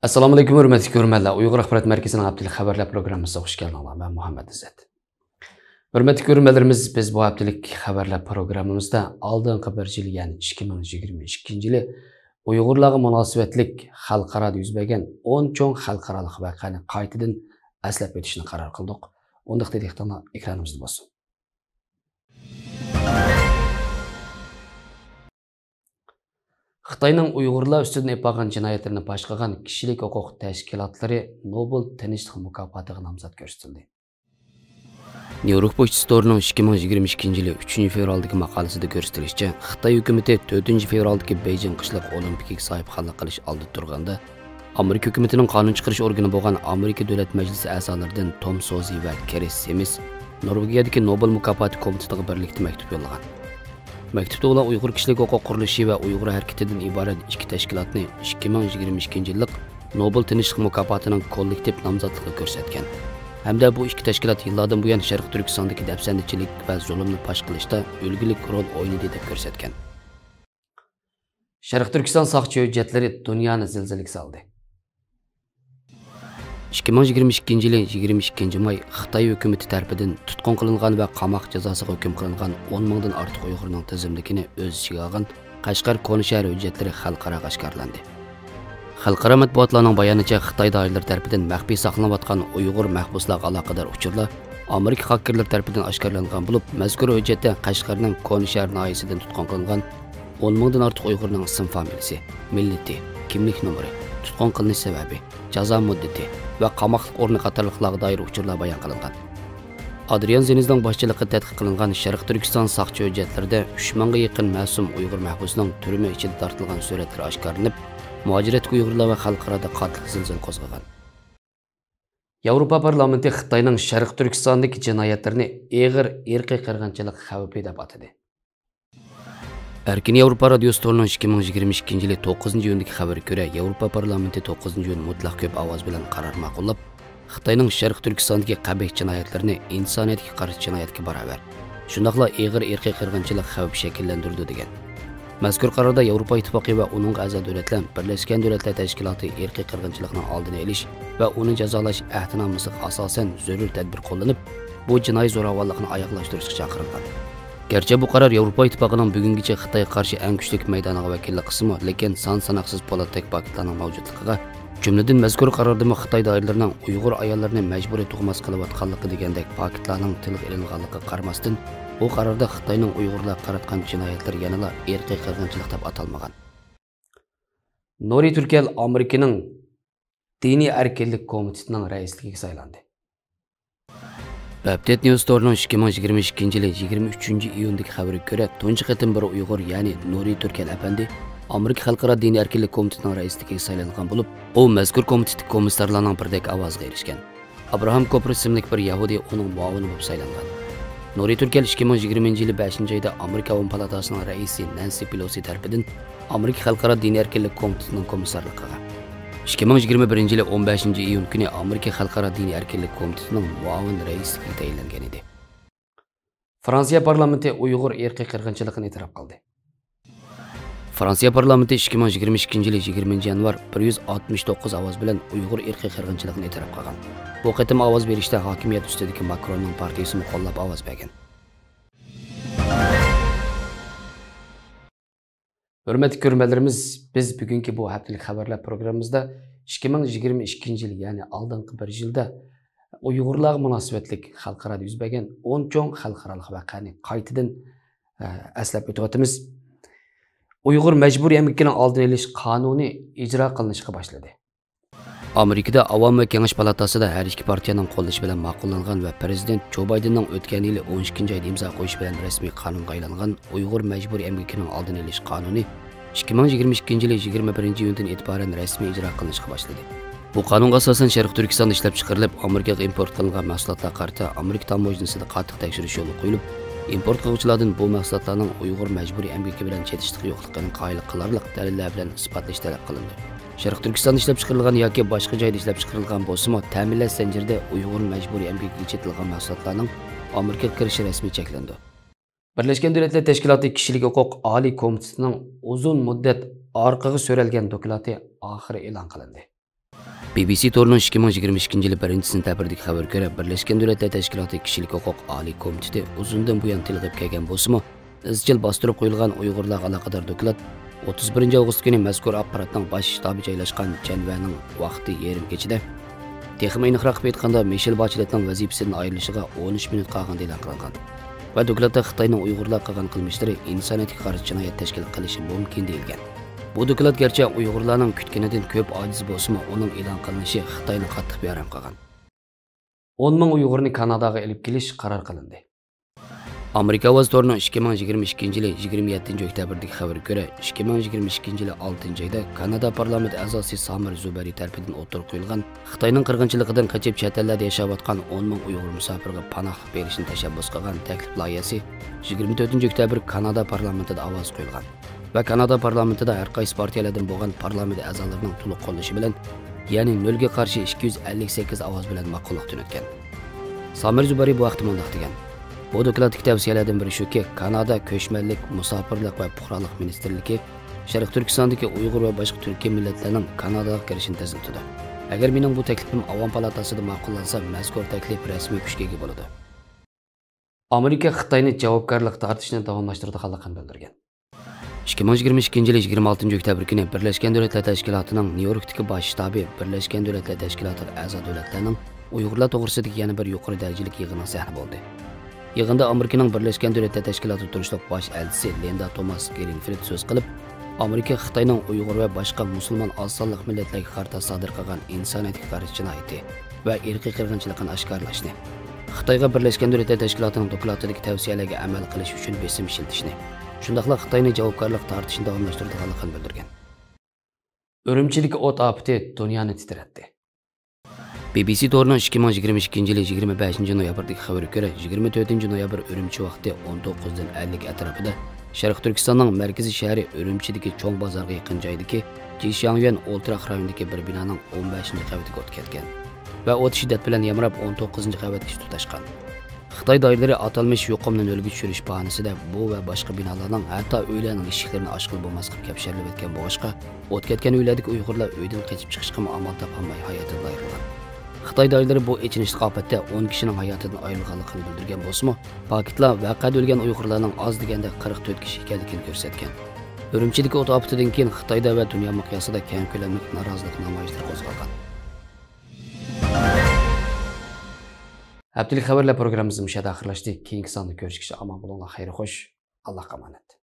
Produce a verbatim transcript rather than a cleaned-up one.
ئەسسالامۇئەلەيكۇم، ھۆرمەتلىك كۆرۈرمەنلەر. ئۇيغۇر ئاخبارات مەركىزىنىڭ ھەپتىلىك خەۋەرلەر پروگراممىسىغا خۇش كەلدىڭلار. مەن مۇھەممەد ئىززەت. ھۆرمەتلىك كۆرۈرمەنلىرىمىز، بىز بۇ ھەپتىلىك خەۋەرلەر پروگراممىمىزدا ئالدىنقى بىر يىل، يەنى ئىككى مىڭ يىگىرمە ئىككىنچى يىلى ئۇيغۇرلارغا مۇناسىۋەتلىك خەلقئارادا يۈز بەرگەن ئون چوڭ خەلقئارالىق ۋەقەنى قايتىدىن ئەسلەپ ئۆتۈشنى قارار قىلدۇق. ئۇنداقتا دىققىتىڭلار ئېكرانىمىزدا بولسۇن. خىتاينىڭ ئۇيغۇرلار ئۈستىدىن ئېلىپ بارغان جىنايەتلىرىنى پاش قىلغان كىشىلىك ھوقۇق تەشكىلاتلىرى نوبېل تىنچلىق مۇكاپاتىغا نامزات كۆرسىتىلدى. نيۇ يورك پوچتىسى تورىنىڭ ئىككى مىڭ يىگىرمە ئىككىنچى يىلى ئۈچىنچى فېۋرالدىكى ماقالىسىدە كۆرسىتىلىشىچە، خىتاي ھۆكۈمىتى تۆتىنچى فېۋرالدىكى بېيجىڭ قىشلىق ئولىمپىكىگە ساھىبخانلىق قىلىش ئالدىدا تۇرغاندا، ئامېرىكا ھۆكۈمىتىنىڭ قانۇن چىقىرىش ئورگىنى بولغان ئامېرىكا دۆلەت مەجلىسى ئەزالىرىدىن توم سوزى ۋە كرىس سىمىس نورۋېگىيەدىكى نوبېل مۇكاپاتى كومىتېتىغا بىرلىكتە مەكتۇپ يوللىغان. مەكتۇپتا ئۇلار ئۇيغۇر كىشىلىك ھوقۇق قۇرۇلۇشى ۋە ئۇيغۇر ھەرىكىتىدىن ئىبارەت ئىككى تەشكىلاتنى ئىككى مىڭ يىگىرمە ئىككىنچى يىللىق نوبېل تىنچلىق مۇكاپاتىنىڭ كوللېكتىپ نامزاتلىقىغا كۆرسەتكەن ھەمدە بۇ ئىككى تەشكىلات يىللاردىن بۇيان شەرقىي تۈركىستاندىكى دەپسەندىچىلىك ۋە زۇلۇمنى پاش قىلىشتا ئۈلگىلىك رول ئوينىدى دەپ كۆرسەتكەن. شەرقىي تۈركىستان ساقچى ھۆججەتلىرى دۇنيانى زىلزىلىگە سالدى. ئىككى مىڭ يىگىرمە ئىككىنچى يىلى يىگىرمە ئىككىنچى ماي خىتاي ھۆكۈمىتى تەرىپىدىن تۇتقۇن قىلىنغان ۋە قاماق جازاسىغا ھۆكۈم قىلىنغان ئون مىڭدىن ئارتۇق ئۇيغۇرنىڭ تىزىملىكىنى ئۆز ئىچىگە ئالغان قەشقەر كونا شەھەر ھۆججەتلىرى خەلقئاراغا ئاشكارىلاندى. خەلقئارا مەتبۇئاتلارنىڭ بايانىچە، خىتاي دائىرىلىرى تەرىپىدىن مەخپىي ساقلىنىۋاتقان ئۇيغۇر مەھبۇسلارغا ئالاقىدار ئۇچۇرلار ئامېرىكا خاككېرلىرى تەرىپىدىن ئاشكارىلانغان بولۇپ، مەزكۇر ھۆججەتتە قەشقەرنىڭ كونا شەھەر ناھىيەسىدىن تۇتقۇن قىلىنغان ئون مىڭدىن ئارتۇق ئۇيغۇرنىڭ ئىسىم فامىلىسى، مىللىتى، كىملىك نومۇرى، تۇتقۇن قىلىنىش سەۋەبى، جازا مۇددىتى ۋە قاماقلىق ئورنى قاتارلىقلارغا دائىر ئۇچۇرلار بايان قىلىنغان. ئادرىيان زېنزنىڭ باشچىلىقىدا تەتقىق قىلىنغان شەرقىي تۈركىستان ساقچى ھۆججەتلىرىدە ئۈچ مىڭغا يېقىن مەسۇم ئۇيغۇر مەھبۇسىنىڭ تۈرمە ئىچىدە تارتىلغان سۈرەتلىرى ئاشكارىلىنىپ، مۇھاجىرەتتىكى ئۇيغۇرلار ۋە خەلقئارادا قاتتىق زىلزىلە قوزغىغان. ياۋروپا پارلامېنتى خىتاينىڭ شەرقىي تۈركىستاندىكى جىنايەتلىرىنى ئېغىر ئىرقىي قىرغىنچىلىق خەۋپى دەپ ئاتىدى. ئەركىن ياۋروپا رادىيوسى تورىنىڭ ئىككى مىڭ يىگىرمە ئىككىنچى يىلى توققۇزىنچى ئىيۇندىكى خەۋىرىگە كۆرە، ياۋروپا پارلامېنتى توققۇزىنچى ئىيۇن مۇتلەق كۆپ ئاۋاز بىلەن قارار ماقۇللاپ، خىتاينىڭ شەرقىي تۈركىستاندىكى قەبىھ جىنايەتلىرىنى ئىنسانىيەتكە قارشى جىنايەتكە باراۋەر، شۇنداقلا ئېغىر ئىرقىي قىرغىنچىلىق خەۋپ شەكىللەندۈرىدۇ، دېگەن. مەزكۇر قاراردا ياۋروپا ئىتتىپاقى ۋە ئۇنىڭغا ئەزا دۆلەتلەر بىرلەشكەن دۆلەتلەر تەشكىلاتى ئىرقىي قىرغىنچىلىقنىڭ ئالدىنى ئېلىش ۋە ئۇنى جازالاش ئەھدىنامىسىغا ئاساسەن زۆرۈر تەدبىر قوللىنىپ، بۇ جىنايى زوراۋانلىقنى ئاياغلاشتۇرۇشقا چاقىرىلغان. گەرچە بۇ قارار ياۋروپا ئىتتىپاقىنىڭ بۈگۈنگىچە خىتايغا قارشى ئەڭ كۈچلۈك مەيدانىغا ۋەكىللىك قىلسىمۇ، لېكىن سان ساناقسىز پولاتتەك پاكىتلارنىڭ مەۋجۇتلۇقىغا، جۈملىدىن مەزكۇر قاراردىمۇ خىتاي دائىرىلىرىنىڭ ئۇيغۇر ئاياللىرىنى مەجبۇرىي تۇغماس قىلىۋاتقانلىقى دېگەندەك پاكىتلارنىڭ تىلغا ئېلىنغانلىقىغا قارىماستىن، بۇ قاراردا خىتاينىڭ ئۇيغۇرلارغا قاراتقان جىنايەتلىرى يەنىلا ئىرقىي قىرغىنچىلىق دەپ ئاتالمىغان. نۇرى تۈركەل ئامېرىكىنىڭ دىنىي ئەركىنلىك كومىتېتىنىڭ رەئىسلىكىگە سايلاندى. ئابدېت نيۇز تورىنىڭ ئىككى مىڭ يىگىرمە ئىككىنچى يىلى يىگىرمە ئۈچىنچى ئىيۇندىكى خەۋىرىگە كۆرە، تۇنجى قېتىم بىر ئۇيغۇر، يەنى نۇرى تۈركەل ئەپەندى ئامېرىكا خەلقئارا دىنىي ئەركىنلىك كومىتېتىنىڭ رەئىسلىكىگە سايلانغان بولۇپ، ئۇ مەزكۇر كومىتېتتىكى كومىسسارلارنىڭ بىردەك ئاۋازىغا ئېرىشكەن. ئابراھام كوپېر ئىسىملىك بىر يەھۇدىي ئۇنىڭ مۇئاۋىنى بولۇپ سايلانغان. نۇرى تۈركەل ئىككى مىڭ يىگىرمىنچى يىلى بەشىنچى ئايدا ئامېرىكا ئاۋام پالاتاسىنىڭ رەئىسى نەنسى پېلوسى تەرىپىدىن ئامېرىكا خەلقئارا دىنىي ئەركىنلىك كومىتېتىنىڭ كومىسسارلىقىغا، ئىككى مىڭ يىگىرمە بىرىنچى يىلى ئون بەشىنچى ئىيۇن كۈنى ئامېرىكا خەلقئارا دىنىي ئەركىنلىك كومىتېتىنىڭ مۇئاۋىن رەئىسلىكىگە تەيىنلەنگەن ئىدى. فرانسىيە پارلامېنتى ئۇيغۇر ئىرقىي قىرغىنچىلىقىنى ئېتىراپ قىلدى. فرانسىيە پارلامېنتى ئىككى مىڭ يىگىرمە ئىككىنچى يىلى يىگىرمىنچى يانۋار بىر يۈز ئاتمىش توققۇز ئاۋاز بىلەن ئۇيغۇر ئىرقىي قىرغىنچىلىقىنى ئېتىراپ قىلغان. بۇ قېتىم ئاۋاز بېرىشتە ھاكىمىيەت ئۈستىدىكى ماكروننىڭ پارتىيىسىمۇ قوللاپ ئاۋاز بەرگەن. ھۆرمەتلىك كۆرۈرمەنلىرىمىز، بىز بۈگۈنكى بۇ ھەپتىلىك خەۋەرلەر پروگراممىمىزدا ئىككى مىڭ يىگىرمە ئىككىنچى يىل، يەنى ئالدىنقى بىر يىلدا ئۇيغۇرلارغا مۇناسىۋەتلىك خەلقئارادا يۈز بەرگەن ئون چوڭ خەلقئارالىق ۋەقەنى قايتىدىن، ئە، ئەسلەپ ئۆتۈۋاتىمىز. ئۇيغۇر مەجبۇرىي ئەمگىكىنىڭ ئالدىنى ئېلىش قانۇنى ئىجرا قىلىنىشقا باشلىدى. ئامېرىكىدا ئاۋام ۋە كېڭەش پالاتاسىدا ھەر ئىككى پارتىيەنىڭ قوللىشى بىلەن ماقۇللانغان ۋە پىرېزىدېنت جو بايدېننىڭ ئۆتكەن يىلى ئون ئىككىنچى ئايدا ئىمزا قويۇشى بىلەن رەسمىي قانۇنغا ئايلانغان ئۇيغۇر مەجبۇرىي ئەمگىكىنىڭ ئالدىنى ئېلىش قانۇنى ئىككى مىڭ يىگىرمە ئىككىنچى يىلى يىگىرمە بىرىنچى ئىيۇندىن ئېتىبارەن رەسمىي ئىجرا قىلىنىشقا باشلىدى. بۇ قانۇنغا ئاساسەن، شەرقىي تۈركىستاندا ئىشلەپچىقىرىلىپ، ئامېرىكىغا ئىمپورت قىلىنغان مەھسۇلاتلارغا قارىتا ئامېرىكا تاموژنىسىدا قاتتىق تەكشۈرۈش يولغا قويۇلۇپ، ئىمپورت قىلغۇچىلاردىن بۇ مەھسۇلاتلارنىڭ ئۇيغۇر مەجبۇرىي ئەمگىكى بىلەن چېتىشلىقى يوقلۇقىنى قايىل قىلارلىق دەلىللەر بىلەن ئىسپاتلىشى تەلەپ قىلىندى. شەرقىي تۈركىستاندا ئىشلەپچىقىرىلغان ياكى باشقا جايدا ئىشلەپچىقىرىلغان بولسىمۇ، تەمىنلەش زەنجىرىدە ئۇيغۇر مەجبۇرىي ئەمگىكىگە چېتىلغان مەھسۇلاتلارنىڭ ئامېرىكىغا كىرىشى رەسمىي چەكلىنىدۇ. بىرلەشكەن دۆلەتلەر تەشكىلاتى كىشىلىك ھوقۇق ئالىي كومىتېتىنىڭ ئۇزۇن مۇددەت ئارقىغا سۆرەلگەن دوكلاتى ئاخىرى ئېلان قىلىندى. بى بى سى تورىنىڭ ئىككى مىڭ يىگىرمە ئىككىنچى يىلى بىرىنچى سېنتەبىردىكى خەۋىرىگە كۆرە، بىرلەشكەن دۆلەتلەر تەشكىلاتى كىشىلىك ھوقۇق ئالىي كومىتېتى ئۇزۇندىن بۇيان تىلغا ئېلىپ كەلگەن بولسىمۇ، ئىزچىل باستۇرۇپ قويۇلغان ئۇيغۇرلارغا ئالاقىدار دوكلات ئوتتۇز بىرىنچى ئاۋغۇست كۈنى مەزكۇر ئاپپاراتنىڭ باش شتابى جايلاشقان جەنۋەنىڭ ۋاقتى يېرىم كېچىدە، تېخىمۇ ئېنىقراق ئېيتقاندا، مىشېل باچېلېتنىڭ ۋەزىپىسىدىن ئايرىلىشىغا ئون ئۈچ مىنۇت قالغاندا ئېلان قىلىنغان. ۋە دوكلاتتا خىتاينىڭ ئۇيغۇرلارغا قىلغان قىلمىشلىرى ئىنسانىيەتكە قارشى جىنايەت تەشكىل قىلىشى مۇمكىن دېيىلگەن. بۇ دوكلات گەرچە ئۇيغۇرلارنىڭ كۈتكىنىدىن كۆپ ئاجىز بولسىمۇ، ئۇنىڭ ئېلان قىلىنىشى خىتاينى قاتتىق بىئارام قىلغان. ئون مىڭ ئۇيغۇرنى كاناداغا ئېلىپ كېلىش قارار قىلىندى. ئامېرىكا ئاۋازى تورىنىڭ ئىككى مىڭ يىگىرمە ئىككىنچى يىلى يىگىرمە يەتتىنچى ئۆكتەبىردىكى خەۋىرىگە كۆرە، ئىككى مىڭ يىگىرمە ئىككىنچى يىلى ئالتىنچى ئايدا كانادا پارلامېنت ئەزاسى سامىر زۇبەرى تەرىپىدىن ئوتتۇرىغا قويۇلغان خىتاينىڭ قىرغىنچىلىقىدىن قېچىپ چەت ئەللەردە ياشاۋاتقان ئون مىڭ ئۇيغۇر مۇساپىرغا پاناھلىق بېرىشنى تەشەببۇس قىلغان تەكلىپ لايىھەسى يىگىرمە تۆتىنچى ئۆكتەبىر كانادا پارلامېنتىدا ئاۋازغا قويۇلغان. ۋە كانادا پارلامېنتىدا ھەر قايسى پارتىيەلەردىن بولغان پارلامېنت ئەزالىرىنىڭ تولۇق قوللىشى بىلەن، يەنى نۆلگە قارشى ئىككى يۈز ئەللىك سەككىز ئاۋاز بىلەن ماقۇللۇق تۈنەتكەن. سامىر زۇبەرى بۇ ھەقتە مۇنداق دېگەن: بۇ دوكلاتتىكى تەۋسىيەلەردىن بىرى شۇكى، كانادا كۆچمەنلىك، مۇساپىرلىق ۋە پۇقرالىق مىنىستىرلىكى شەرقىي تۈركىستاندىكى ئۇيغۇر ۋە باشقا تۈركىي مىللەتلەرنىڭ كاناداغا كىرىشىنى تېزلىتىدۇ. ئەگەر مېنىڭ بۇ تەكلىپىم ئاۋام پالاتاسىدا ماقۇللانسا، مەزكۇر تەكلىپ رەسمىي كۈچكە ئىگە بولىدۇ. ئامېرىكا خىتاينى جاۋابكارلىققا تارتىشنى داۋاملاشتۇرىدىغانلىقىنى بىلدۈرگەن. ئىككى مىڭ يىگىرمە ئىككىنچى يىلى يىگىرمە ئالتىنچى ئۆكتەبىر كۈنى بىرلەشكەن دۆلەتلەر تەشكىلاتىنىڭ نيۇ يوركتىكى باش شتابى بىرلەشكەن دۆلەتلەر تەشكىلاتىغا ئەزا دۆلەتلەرنىڭ ئۇيغۇرلار توغرىسىدىكى يەنە بىر يۇقىرى دەرىجىلىك يىغىنىغا سەھنە بولدى. يىغىندا ئامېرىكىنىڭ بىرلەشكەن دۆلەتلەر تەشكىلاتىدا تۇرۇشلۇق باش ئەلچىسى لىندا توماس گرىنفىلد سۆز قىلىپ، ئامېرىكا خىتاينىڭ ئۇيغۇر ۋە باشقا مۇسۇلمان ئاز سانلىق مىللەتلەرگە قارىتا سادىر قىلغان ئىنسانىيەتكە قارشى جىنايىتى ۋە ئىرقىي قىرغىنچىلىقىنى ئاشكارىلاشنى، خىتايغا بىرلەشكەن دۆلەتلەر تەشكىلاتىنىڭ دوكلاتىدىكى تەۋسىيەلەرگە ئەمەل قىلىش ئۈچۈن بېسىم ئىشلىتىشنى، شۇنداقلا خىتاينى جاۋابكارلىققا تارتىشنى داۋاملاشتۇرىدىغانلىقىنى بىلدۈرگەن. ئۈرۈمچىدىكى ئوت ئاپىتى دۇنيانى تىترەتتى. بى بى سى تورىنىڭ ئىككى مىڭ يىگىرمە ئىككىنچى يىلى يىگىرمە بەشىنچى نويابىردىكى خەۋىرىگە كۆرە، يىگىرمە تۆتىنچى نويابىر ئۈرۈمچى ۋاقتى ئون توققۇزدىن ئەللىك ئەتراپىدا شەرقىي تۈركىستاننىڭ مەركىزىي شەھىرى ئۈرۈمچىدىكى چوڭ بازارغا يېقىن جايدىكى جىشياڭيۈەن ئولتۇراق رايونىدىكى بىر بىنانىڭ ئون بەشىنچى قەۋىتىگە ئوت كەتكەن ۋە ئوت شىددەت بىلەن يامراپ، ئون توققۇزىنچى قەۋەتكىچە تۇتاشقان. خىتاي دائىرىلىرى ئاتالمىش يۇقۇمنى نۆلگە چۈشۈرۈش باھانىسىدە بۇ ۋە باشقا بىنالارنىڭ ھەتتا ئۆيلەرنىڭ ئىشىكلىرىنى ئاچقىلى بولماس قىلىپ كەپشەرلەۋەتكەن بولغاچقا، ئوت كەتكەن ئۆيلەردىكى ئۇيغۇرلار ئۆيدىن قېچىپ چىقىشقىمۇ ئامال تاپالماي ھاياتىدىن ئايرىلغان. خىتاي دائىرىلىرى بۇ ئېچىنىشلىق ئاپەتتە ئون كىشىنىڭ ھاياتىدىن ئايرىلغانلىقىنى بىلدۈرگەن بولسىمۇ، پاكىتلار ۋەقەدە ئۆلگەن ئۇيغۇرلارنىڭ ئاز دېگەندە قىرىق تۆت كىشى ئىكەنلىكىنى كۆرسەتكەن. ئۈرۈمچىدىكى ئوت ئاپىتىدىن كېيىن خىتايدا ۋە دۇنيا مىقياسىدا كەڭ كۆلەملىك نارازىلىق نامايىشلىرى قوزغالغان. ھەپتىلىك خەۋەرلەر پروگراممىمىزنى مۇشۇ يەردە ئاخىرلاشتى. كېيىنكى ساندا كۆرۈشكىچە ئامان بولۇڭلار، خەير خوش، ئاللاھقا ئامانەت.